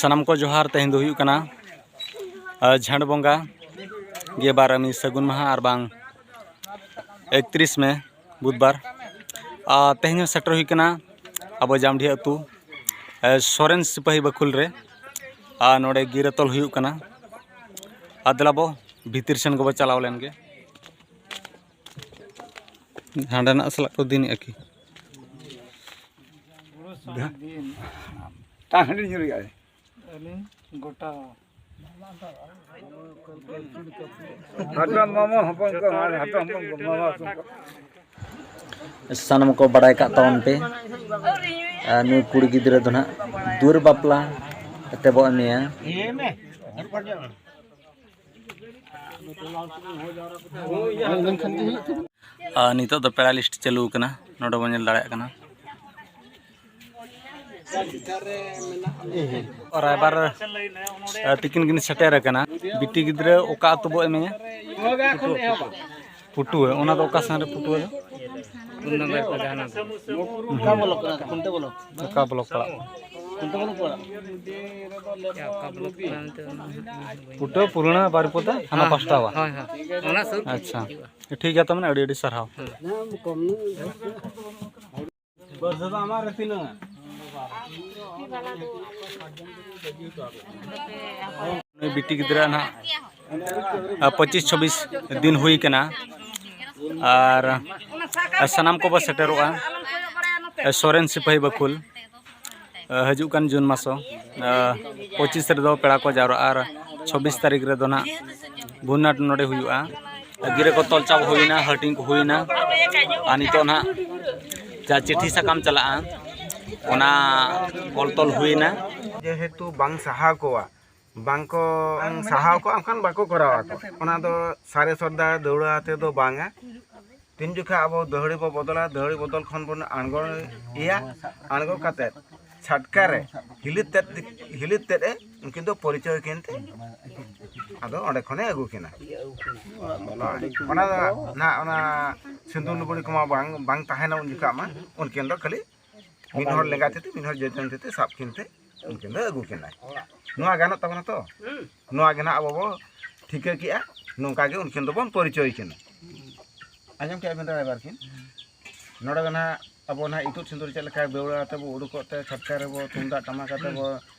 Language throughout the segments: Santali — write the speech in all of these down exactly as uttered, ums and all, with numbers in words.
ᱥᱟᱱᱟᱢ ᱠᱚ ᱡᱚᱦᱟᱨ᱾ ᱛᱮᱦᱮᱧ ᱫᱚ ᱦᱩᱭᱩᱜ ᱠᱟᱱᱟ ᱡᱷᱮᱸᱴ ᱵᱚᱸᱜᱟ ᱜᱮᱞ ᱵᱟᱨ ᱟᱹᱱᱤᱡ ᱥᱟᱹᱜᱩᱱ ᱢᱟᱦᱟ ᱟᱨ ᱵᱟᱝ ᱮᱠᱛᱨᱤᱥ ᱢᱮ, ᱵᱩᱫᱷᱵᱟᱨ᱾ ᱟᱨ ᱛᱮᱦᱮᱧ ᱦᱚᱸ ᱥᱮᱴᱮᱨ ᱦᱩᱭ ᱠᱟᱱᱟ ᱟᱵᱚ ᱡᱟᱢᱰᱤᱦᱟ ᱟᱹᱛᱩ, ᱥᱚᱨᱮᱱ ᱥᱤᱯᱟᱹᱦᱤ ᱵᱟᱹᱠᱷᱩᱞ ᱨᱮ᱾ ᱟᱨ ᱱᱚᱰᱮ ᱜᱤᱨᱟᱹ ᱛᱚᱞ ᱦᱩᱭᱩᱜ ᱠᱟᱱᱟ᱾ ᱟᱨ ᱫᱮᱞᱟ ᱵᱚ ᱵᱷᱤᱛᱤᱨ ᱥᱮᱱ ᱜᱮᱵᱚ ᱪᱟᱞᱟᱣ ᱞᱮᱱ ᱜᱮ᱾ ᱦᱟᱸᱰᱮᱱᱟᱜ ᱥᱟᱞᱟᱜ ᱠᱚ ᱫᱤᱱᱮᱜᱼᱟ ᱠᱤ? ᱛᱟᱦᱮᱸ ᱧᱩᱨ ᱜᱮᱭᱟᱭ᱾ ᱟᱹᱞᱤᱧ ᱜᱚᱴᱟ᱾ ᱦᱟᱛᱚᱢ ᱢᱟᱢᱚ ᱦᱚᱯᱚᱱ ᱠᱚ, ᱦᱟᱛᱚᱢ ᱦᱚᱯᱚᱱ ᱠᱚ, ᱢᱟᱢᱟ ᱦᱚᱯᱚᱱ ᱠᱚ᱾ ᱥᱟᱱᱟᱢ ᱠᱚ ᱵᱟᱲᱟᱭ ᱠᱟᱜ ᱛᱟᱵᱚᱱ ᱯᱮ, ᱟᱨ ᱱᱩᱭ ᱠᱩᱲᱤ ᱜᱤᱫᱽᱨᱟᱹ ᱫᱚ ᱱᱟᱦᱟᱜ ᱫᱩᱣᱟᱹᱨ ᱵᱟᱯᱞᱟ ᱛᱮᱵᱚ ᱮᱢᱮᱭᱟ᱾ ᱟᱨ ᱱᱤᱛᱚᱜ ᱫᱚ ᱯᱮᱲᱟ ᱞᱤᱥᱴ ᱪᱟᱹᱞᱩ ᱟᱠᱟᱱᱟ, ᱱᱚᱰᱮ ᱵᱚᱱ ᱧᱮᱞ ᱫᱟᱲᱮᱭᱟᱜ ᱠᱟᱱᱟ᱾ ᱨᱟᱭᱵᱟᱨ, ᱟᱨ ᱛᱤᱠᱤᱱ ᱠᱤᱱ ᱥᱮᱴᱮᱨ ᱟᱠᱟᱱᱟ᱾ ᱵᱤᱴᱤ ᱜᱤᱫᱽᱨᱟᱹ ᱚᱠᱟ ᱟᱹᱛᱩ ᱵᱚ ᱮᱢᱮᱭᱟ? ᱯᱩᱴᱩᱣᱟᱹ᱾ ᱚᱱᱟ ᱫᱚ ᱚᱠᱟ ᱥᱮᱱ ᱨᱮ ᱯᱩᱴᱩᱣᱟᱹ ᱫᱚ? ᱚᱠᱟ ᱵᱞᱚᱠ ᱠᱟᱱᱟ? ᱠᱷᱩᱱᱴᱟᱹ ᱵᱞᱚᱠ᱾ ᱚᱠᱟ ᱵᱞᱚᱠ ᱯᱟᱲᱟᱜ ᱠᱟᱱᱟ? ᱠᱷᱩᱱᱴᱟᱹ ᱵᱞᱚᱠ ᱯᱟᱲᱟᱜ ᱠᱟᱱᱟ᱾ ᱚᱠᱟ ᱵᱞᱚᱠ ᱠᱟᱱᱟ ᱢᱮᱱᱛᱮ ᱚᱱᱟ ᱦᱟᱸᱜ ᱵᱟᱹᱧ ᱵᱟᱲᱟᱭᱟ᱾ ᱯᱩᱴᱟᱹ ᱯᱩᱨᱟᱹᱱᱟ ᱵᱟᱨᱤᱯᱚᱫᱟ ᱦᱟᱱᱟ ᱦᱮᱸ, ᱯᱟᱥᱴᱟ ᱵᱟ? ᱦᱳᱭ, ᱦᱳᱭ᱾ ᱚᱱᱟ ᱥᱩᱨ ᱨᱮ ᱟᱪᱪᱷᱟ᱾ ᱦᱤᱡᱩᱜᱼᱟ᱾ ᱴᱷᱤᱠ ᱜᱮᱭᱟ, ᱛᱟᱨ ᱢᱟᱱᱮ ᱟᱹᱰᱤ ᱟᱹᱰᱤ ᱥᱟᱨᱦᱟᱣ᱾ ᱦᱮᱸ᱾ ᱱᱩᱭ ᱵᱤᱴᱤ ᱜᱤᱫᱽᱨᱟᱹ ᱱᱟᱦᱟᱜ, ᱟ, ᱯᱚᱸᱪᱤᱥ ᱪᱷᱚᱵᱵᱤᱥ ᱫᱤᱱ ᱦᱩᱭ ᱠᱟᱱᱟ᱾ ᱟᱨ, ᱟᱨ ᱥᱟᱱᱟᱢ ᱠᱚᱵᱚ ᱥᱮᱴᱮᱨᱚᱜᱼᱟ, ᱟ, ᱥᱚᱨᱮᱱ ᱥᱤᱯᱟᱹᱦᱤ ᱵᱟᱹᱠᱷᱩᱞ᱾ ᱟ, ᱦᱤᱡᱩᱜ ᱠᱟᱱ ᱡᱩᱱ ᱢᱟᱥᱚ, ᱟ, ᱯᱚᱸᱪᱤᱥ ᱨᱮᱫᱚ ᱯᱮᱲᱟ ᱠᱚ ᱡᱟᱣᱨᱟᱜᱼᱟ ᱟᱨ ᱪᱷᱚᱵᱵᱤᱥ ᱛᱟᱹᱨᱤᱠᱷ ᱨᱮᱫᱚ ᱱᱟᱦᱟᱜ ᱵᱷᱩᱱᱱᱟᱴ ᱱᱚᱰᱮ ᱦᱩᱭᱩᱜᱼᱟ᱾ ᱜᱤᱨᱟᱹ ᱠᱚ ᱛᱚᱞ ᱪᱟᱵᱟ ᱦᱩᱭᱱᱟ, ᱦᱟᱹᱴᱤᱧ ᱠᱚ ᱦᱩᱭᱱᱟ, ᱟᱨ ᱱᱤᱛᱚᱜ ᱱᱟᱦᱟᱜ ᱡᱟᱦᱟᱸ ᱪᱤᱴᱷᱤ ᱥᱟᱠᱟᱢ ᱪᱟᱞᱟᱜᱼᱟ, ᱚᱱᱟ ᱚᱞ ᱛᱚᱞ ᱦᱩᱭᱱᱟ᱾ ᱡᱮᱦᱮᱛᱩ ᱵᱟᱝ ᱥᱟᱦᱟᱣ ᱠᱚᱣᱟ, ᱵᱟᱝ ᱠᱚ ᱥᱟᱦᱟᱣ ᱠᱚᱣᱟ, ᱮᱱᱠᱷᱟᱱ ᱵᱟᱠᱚ ᱠᱚᱨᱟᱣᱟ ᱠᱚ᱾ ᱚᱱᱟ ᱫᱚ ᱥᱟᱨᱮ ᱥᱚᱨᱫᱟ ᱫᱟᱹᱣᱲᱟ ᱟᱛᱮ ᱫᱚ ᱵᱟᱝᱟ᱾ ᱛᱤᱱ ᱡᱚᱠᱷᱟ ᱟᱵᱚ ᱫᱟᱹᱦᱲᱤ ᱵᱚ ᱵᱚᱫᱚᱞᱟ, ᱫᱟᱹᱦᱲᱤ ᱵᱚᱫᱚᱞ ᱠᱷᱚᱱ ᱵᱚᱱ ᱟᱬᱜᱚᱭᱮᱭᱟ, ᱟᱬᱜᱚ ᱠᱟᱛᱮᱫ ᱪᱷᱟᱴᱠᱟ ᱨᱮ ᱦᱤᱞᱤ ᱛᱮᱫ, ᱦᱤᱞᱤ ᱛᱮᱫ ᱮ ᱩᱱᱠᱤᱱ ᱫᱚ ᱯᱚᱨᱤᱪᱚᱭ ᱠᱤᱱ ᱛᱮ ᱟᱫᱚ ᱚᱸᱰᱮ ᱠᱷᱚᱱᱮ ᱟᱹᱜᱩ ᱠᱤᱱᱟ᱾ ᱦᱳᱭ, ᱚᱱᱟ ᱫᱚ ᱱᱟᱦᱟᱜ ᱚᱱᱟ ᱥᱤᱸᱫᱩᱨ ᱞᱩᱜᱽᱲᱤ ᱠᱚᱢᱟ ᱵᱟᱝ, ᱵᱟᱝ ᱛᱟᱦᱮᱱᱟ ᱩᱱ ᱡᱚᱠᱷᱟ ᱢᱟ᱾ ᱩᱱᱠᱤᱱ ᱫᱚ ᱠᱷᱟᱹᱞᱤ ᱢᱤᱫ ᱦᱚᱲ ᱞᱮᱸᱜᱟ ᱛᱤ ᱛᱮ, ᱢᱤᱫ ᱦᱚᱲ ᱡᱚᱡᱚᱢ ᱛᱤ ᱛᱮ ᱥᱟᱵ ᱠᱤᱱ ᱛᱮ ᱩᱱᱠᱤᱱ ᱫᱚ ᱟᱹᱜᱩ ᱠᱤᱱᱟᱭ᱾ ᱱᱚᱣᱟ ᱜᱟᱱᱚᱜ ᱛᱟᱵᱚᱱᱟ ᱛᱚ? ᱱᱚᱣᱟ ᱜᱮ ᱱᱟᱦᱟᱜ ᱟᱵᱚ ᱵᱚ ᱴᱷᱤᱠᱟᱹ ᱠᱮᱜᱼᱟ, ᱱᱚᱝᱠᱟ ᱜᱮ ᱩᱱᱠᱤᱱ ᱫᱚᱵᱚᱱ ᱯᱚᱨᱤᱪᱚᱭ ᱠᱤᱱᱟ᱾ ᱟᱸᱡᱚᱢ ᱠᱮᱜᱼᱟ ᱵᱤᱱ ᱨᱟᱭᱵᱟᱨ ᱠᱤᱱ? ᱱᱚᱰᱮ ᱫᱚ ᱱᱟᱦᱟᱜ ᱟᱵᱚ ᱱᱟᱦᱟᱜ ᱤᱛᱩᱫ ᱥᱤᱸᱫᱩᱨ ᱪᱮᱫ ᱞᱮᱠᱟ ᱵᱮᱣᱲᱟ ᱟᱛᱮ ᱵᱚ ᱩᱰᱩᱠᱚᱜ ᱛᱮ ᱪᱷᱟᱴᱠᱟ ᱨᱮᱵᱚ ᱛᱩᱢᱫᱟᱜ ᱴᱟᱢᱟᱠ ᱟᱛᱮ ᱵᱚ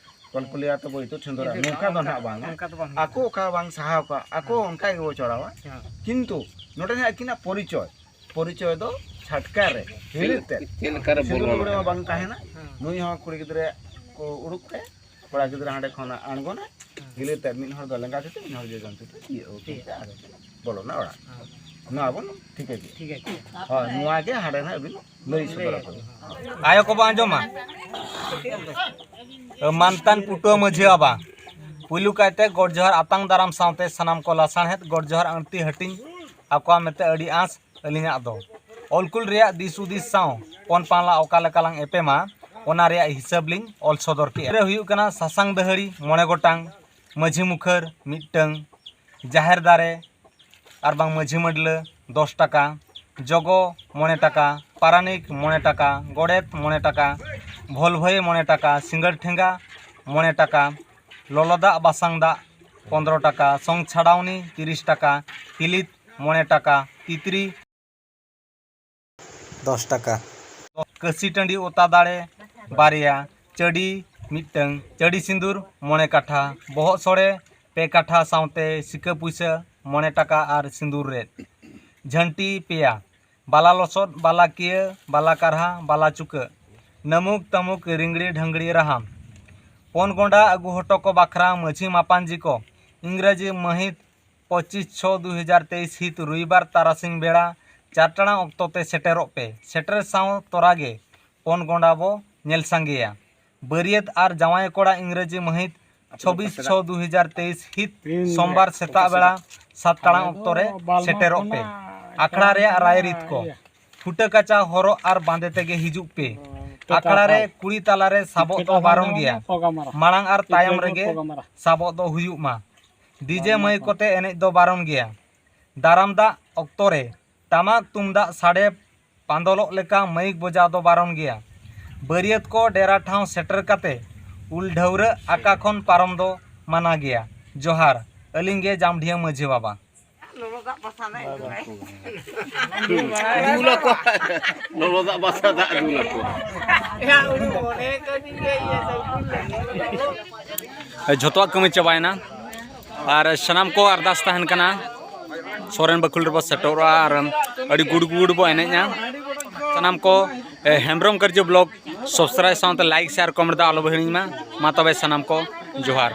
ᱠᱚᱞᱠᱩᱞᱤ ᱟᱛᱮ ᱵᱚ ᱤᱛᱩᱫ ᱥᱤᱸᱫᱩᱨᱟ, ᱤᱛᱩᱫ, ᱱᱚᱝᱠᱟ ᱫᱚ ᱚᱱᱠᱟ, ᱱᱟᱦᱟᱜ ᱵᱟᱝ᱾ ᱚᱱᱠᱟ ᱫᱚ ᱵᱟᱝ ᱟᱠᱚ ᱦᱩᱭᱩᱜᱼᱟ᱾ ᱚᱠᱟ ᱵᱟᱝ ᱥᱟᱦᱟᱣ ᱠᱚᱣᱟ, ᱟᱠᱚ ᱦᱮᱸ᱾ ᱚᱱᱠᱟ ᱜᱮᱵᱚ ᱪᱚᱲᱟᱣᱟ᱾ ᱦᱮᱸ᱾ ᱠᱤᱱᱛᱩ ᱱᱚᱰᱮ ᱱᱟᱦᱟᱜ ᱟᱹᱠᱤᱱᱟᱜ ᱯᱚᱨᱤᱪᱚᱭ, ᱯᱚᱨᱤᱪᱚᱭ ᱫᱚ ᱪᱷᱟᱴᱠᱟ ᱨᱮ ᱦᱤᱞᱤ ᱛᱮ ᱪᱮᱫ ᱞᱮᱠᱟᱨᱮ ᱥᱤᱸᱫᱩᱨ ᱵᱚᱞᱚᱱᱟ? ᱞᱩᱜᱽᱲᱤ ᱢᱟ ᱵᱟᱝ ᱛᱟᱦᱮᱱᱟ᱾ ᱦᱮᱸ᱾ ᱱᱩᱭ ᱦᱚᱸ ᱠᱩᱲᱤ ᱜᱤᱫᱽᱨᱟᱹ ᱠᱚ ᱩᱰᱩᱠ ᱛᱮ ᱠᱚᱲᱟ ᱜᱤᱫᱽᱨᱟᱹ ᱦᱟᱸᱰᱮ ᱠᱷᱚᱱ ᱟᱬᱜᱚᱱᱟ, ᱦᱮᱸ᱾ ᱦᱤᱞᱤ ᱛᱮ ᱢᱤᱫ ᱦᱚᱲ ᱫᱚ ᱞᱮᱸᱜᱟ ᱛᱤ ᱛᱮ, ᱢᱤᱫ ᱦᱚᱲ ᱡᱚᱡᱚᱢ ᱛᱤ ᱛᱮ ᱤᱭᱟᱹ ᱚ, ᱴᱷᱤᱠ᱾ ᱟᱨ ᱵᱚᱞᱚᱱᱟ ᱚᱲᱟᱜ᱾ ᱦᱮᱸ᱾ ᱱᱚᱣᱟ ᱵᱚᱱ ᱴᱷᱤᱠᱟᱹ ᱠᱮᱫᱟ᱾ ᱴᱷᱤᱠ ᱟᱪᱷᱮ᱾ ᱦᱳᱭ, ᱱᱚᱣᱟ ᱜᱮ ᱦᱟᱸᱰᱮ ᱱᱟᱜ ᱵᱤᱱ ᱞᱟᱹᱭ ᱥᱚᱫᱚᱨ ᱟᱠᱚ᱾ ᱟᱭᱳ ᱠᱚᱵᱚ ᱟᱸᱡᱚᱢᱟ᱾ ᱢᱟᱱᱛᱟᱱ ᱯᱩᱴᱩᱣᱟᱹ ᱢᱟᱹᱡᱷᱤ ᱵᱟᱵᱟ, ᱯᱩᱭᱞᱩ ᱠᱟᱭᱛᱮ ᱜᱚᱰ ᱡᱚᱦᱟᱨ ᱟᱛᱟᱝ ᱫᱟᱨᱟᱢ ᱥᱟᱶᱛᱮ ᱥᱟᱱᱟᱢ ᱠᱚ ᱞᱟᱥᱟᱬᱦᱮᱫ ᱜᱚᱰ ᱡᱚᱦᱟᱨ ᱟᱹᱲᱛᱤ ᱦᱟᱹᱴᱤᱧ ᱟᱠᱚᱣᱟ ᱢᱮᱱᱛᱮ ᱟᱹᱰᱤ ᱟᱸᱥ ᱟᱹᱞᱤᱧᱟᱜ ᱫᱚ᱾ ᱚᱞ ᱠᱩᱞ ᱨᱮᱭᱟᱜ ᱫᱤᱥ ᱦᱩᱫᱤᱥ ᱥᱟᱶ ᱯᱚᱱ ᱯᱟᱝᱞᱟ ᱚᱠᱟ ᱞᱮᱠᱟ ᱞᱟᱝ ᱮᱯᱮᱢᱟ, ᱚᱱᱟ ᱨᱮᱭᱟᱜ ᱦᱤᱥᱟᱹᱵ ᱞᱤᱧ ᱚᱞ ᱥᱚᱫᱚᱨ ᱠᱮᱫᱼᱟ᱾ ᱨᱮ ᱦᱩᱭᱩᱜ ᱠᱟᱱᱟ ᱥᱟᱥᱟᱝ ᱫᱟᱹᱦᱟᱹᱲᱤ ᱢᱚᱬᱮ ᱜᱚᱴᱟᱝ, ᱢᱟᱹᱡᱷᱤ ᱢᱩᱠᱷᱟᱹᱨ ᱢᱤᱫᱴᱟᱹᱝ, ᱡᱟᱦᱮᱨ ᱫᱟᱨᱮ ᱟᱨ ᱵᱟᱝ ᱢᱟᱹᱡᱷᱤ ᱢᱟᱹᱰᱞᱟᱹ ᱫᱚᱥ ᱴᱟᱠᱟ, ᱡᱚᱜᱚ ᱢᱚᱬᱮ ᱴᱟᱠᱟ, ᱯᱟᱨᱟᱱᱤᱠ ᱢᱚᱬᱮ ᱴᱟᱠᱟ, ᱜᱚᱰᱮᱛ ᱢᱚᱬᱮ ᱴᱟᱠᱟ, ᱵᱷᱚᱞᱵᱷᱟᱹᱭ ᱢᱚᱬᱮ ᱴᱟᱠᱟ, ᱥᱤᱸᱜᱟᱹᱲ ᱴᱷᱮᱸᱜᱟ ᱢᱚᱬᱮ ᱴᱟᱠᱟ, ᱞᱚᱞᱚ ᱫᱟᱜ ᱵᱟᱥᱟᱝ ᱫᱟᱜ ᱯᱚᱱᱫᱽᱨᱚ ᱴᱟᱠᱟ, ᱥᱚᱝ ᱪᱷᱟᱰᱟᱣᱱᱤ ᱛᱤᱨᱤᱥ ᱴᱟᱠᱟ, ᱛᱤᱞᱤᱛ ᱢᱚᱬᱮ ᱴᱟᱠᱟ, ᱛᱤᱛᱨᱤ ᱫᱚᱥ ᱴᱟᱠᱟ᱾ ᱠᱟᱹᱥᱤ ᱴᱟᱺᱰᱤ ᱚᱛᱟ ᱫᱟᱲᱮ ᱵᱟᱨᱭᱟ, ᱪᱟᱹᱰᱤ ᱢᱤᱫᱴᱟᱹᱝ, ᱪᱟᱹᱰᱤ ᱥᱤᱸᱫᱩᱨ ᱢᱚᱬᱮ ᱠᱟᱴᱷᱟ, ᱵᱚᱦᱚᱜ ᱥᱚᱲᱮ ᱯᱮ ᱠᱟᱴᱷᱟ ᱥᱟᱶᱛᱮ ᱥᱤᱠᱟᱹ ᱯᱩᱭᱥᱟᱹ ᱢᱚᱬᱮ ᱴᱟᱠᱟ ᱟᱨ ᱥᱤᱸᱫᱩᱨ ᱨᱮᱫ᱾ ᱡᱷᱟᱹᱱᱴᱤ ᱯᱮᱭᱟ, ᱵᱟᱞᱟ ᱞᱚᱥᱚᱫ ᱵᱟᱞᱟ ᱠᱤᱭᱟᱹ ᱵᱟᱞᱟ ᱠᱟᱨᱦᱟ ᱵᱟᱞᱟ ᱪᱩᱠᱟᱹᱜ, ᱱᱟᱹᱢᱩᱠ ᱛᱟᱹᱢᱩᱠ ᱨᱤᱝᱜᱲᱤ ᱰᱷᱟᱝᱜᱲᱤ ᱨᱟᱦᱟ᱾ ᱯᱚᱱ ᱜᱚᱸᱰᱟ ᱟᱹᱜᱩ ᱦᱚᱴᱚ ᱠᱚ ᱵᱟᱠᱷᱨᱟ ᱢᱟᱹᱡᱷᱤ ᱢᱟᱯᱟᱱᱡᱤ ᱠᱚ ᱤᱝᱨᱟᱡᱤ ᱢᱟᱹᱦᱤᱛ ᱯᱚᱸᱪᱤᱥ ᱪᱷᱚ ᱫᱩ ᱦᱟᱡᱟᱨ ᱛᱮᱭᱤᱥ ᱦᱤᱛ ᱨᱚᱵᱤᱵᱟᱨ ᱛᱟᱨᱟᱥᱤᱧ ᱵᱮᱲᱟ ᱪᱟᱨ ᱴᱟᱲᱟᱝ ᱚᱠᱛᱚ ᱛᱮ ᱥᱮᱴᱮᱨᱚᱜ ᱯᱮ᱾ ᱥᱮᱴᱮᱨ ᱥᱟᱶ ᱛᱚᱨᱟ ᱜᱮ ᱯᱚᱱ ᱜᱚᱸᱰᱟ ᱵᱚ ᱧᱮᱞ ᱥᱟᱸᱜᱮᱭᱟ᱾ ᱵᱟᱹᱨᱭᱟᱹᱛ ᱟᱨ ᱡᱟᱶᱟᱭ ᱠᱚᱲᱟ ᱤᱝᱨᱮᱡᱤ ᱢᱟᱹᱦᱤᱛ ᱪᱷᱚᱵᱤᱥ ᱪᱷᱚ ᱫᱩ ᱦᱟᱡᱟᱨ ᱛᱮᱭᱤᱥ ᱦᱤᱛ ᱥᱳᱢᱵᱟᱨ ᱥᱮᱛᱟᱜ ᱵᱮᱲᱟ ᱥᱟᱛ ᱴᱟᱲᱟᱝ ᱚᱠᱛᱚ ᱨᱮ ᱥᱮᱴᱮᱨᱚᱜ ᱯᱮ᱾ ᱟᱠᱷᱲᱟ ᱨᱮᱭᱟᱜ ᱨᱟᱭᱨᱤᱛ ᱠᱚ: ᱯᱷᱩᱴᱟᱹ ᱠᱟᱪᱟ ᱦᱚᱨᱚᱜ ᱟᱨ ᱵᱟᱸᱫᱮ ᱛᱮᱜᱮ ᱦᱤᱡᱩᱜ ᱯᱮ᱾ ᱟᱠᱷᱲᱟ ᱨᱮ ᱠᱩᱲᱤ ᱛᱟᱞᱟ ᱨᱮ ᱥᱟᱵᱚᱜ ᱫᱚ ᱵᱟᱨᱚᱱ ᱜᱮᱭᱟ᱾ ᱢᱟᱲᱟᱝ ᱟᱨ ᱛᱟᱭᱚᱢ ᱨᱮᱜᱮ ᱥᱟᱵᱚᱜ ᱫᱚ ᱦᱩᱭᱩᱜ ᱢᱟ᱾ ᱰᱤᱡᱮ ᱢᱟᱹᱭᱤᱠ ᱠᱚᱛᱮ ᱮᱱᱮᱡ ᱫᱚ ᱵᱟᱨᱚᱱ ᱜᱮᱭᱟ᱾ ᱫᱟᱨᱟᱢ ᱫᱟᱜ ᱚᱠᱛᱚ ᱨᱮ ᱴᱟᱢᱟᱠ ᱛᱩᱢᱫᱟᱜ ᱥᱟᱰᱮ ᱯᱟᱸᱫᱚᱞᱚᱜ ᱞᱮᱠᱟ ᱢᱟᱹᱭᱤᱠ ᱵᱚᱡᱟᱣ ᱫᱚ ᱵᱟᱨᱚᱱ ᱜᱮᱭᱟ᱾ ᱵᱟᱹᱨᱭᱟᱹᱛ ᱠᱚ ᱰᱮᱨᱟ ᱴᱷᱟᱶ ᱥᱮᱴᱮᱨ ᱠᱟᱛᱮ ᱩᱞ ᱰᱷᱟᱹᱣᱨᱟᱹᱜ ᱟᱠᱟ ᱠᱷᱚᱱ ᱯᱟᱨᱚᱢ ᱫᱚ ᱢᱟᱱᱟ ᱜᱮᱭᱟ᱾ ᱡᱚᱦᱟᱨ᱾ ᱟᱹᱞᱤᱧ ᱜᱮ ᱡᱟᱢᱰᱷᱤᱭᱟᱹ ᱢᱟᱹᱡᱷᱤ ᱵᱟᱵᱟ᱾ ᱞᱚᱞᱚ ᱫᱟᱜ ᱵᱟᱥᱟ ᱫᱟᱜ ᱮ ᱫᱩᱞᱟᱭ᱾ ᱫᱩᱞ ᱟᱠᱚ, ᱞᱚᱞᱚ ᱫᱟᱜ ᱵᱟᱥᱟ ᱫᱟᱜ ᱫᱩᱞ ᱟᱠᱚ᱾ ᱡᱷᱚᱛᱚᱣᱟᱜ ᱠᱟᱹᱢᱤ ᱪᱟᱵᱟᱭᱮᱱᱟ᱾ ᱟᱨ ᱥᱟᱱᱟᱢ ᱠᱚ ᱟᱨᱫᱟᱥ ᱛᱟᱦᱮᱱ ᱠᱟᱱᱟ, ᱥᱚᱨᱮᱱ ᱵᱟᱹᱠᱷᱩᱞ ᱨᱮᱵᱚ ᱥᱮᱴᱮᱨᱚᱜᱼᱟ ᱟᱨ ᱟᱹᱰᱤ ᱜᱩᱰ ᱜᱩᱰ ᱵᱚ ᱮᱱᱮᱡᱼᱟ᱾ ᱥᱟᱱᱟᱢ ᱠᱚ, ᱮ, ᱦᱮᱢᱵᱨᱚᱢ ᱠᱟᱨᱡᱚ ᱵᱞᱚᱜ subscribe ᱥᱟᱶᱛᱮ like, share, comment ᱫᱚ ᱟᱞᱚ ᱵᱚ ᱦᱤᱲᱤᱧ ᱢᱟ᱾ ᱢᱟ ᱛᱚᱵᱮ ᱥᱟᱱᱟᱢ ᱠᱚ ᱡᱚᱦᱟᱨ᱾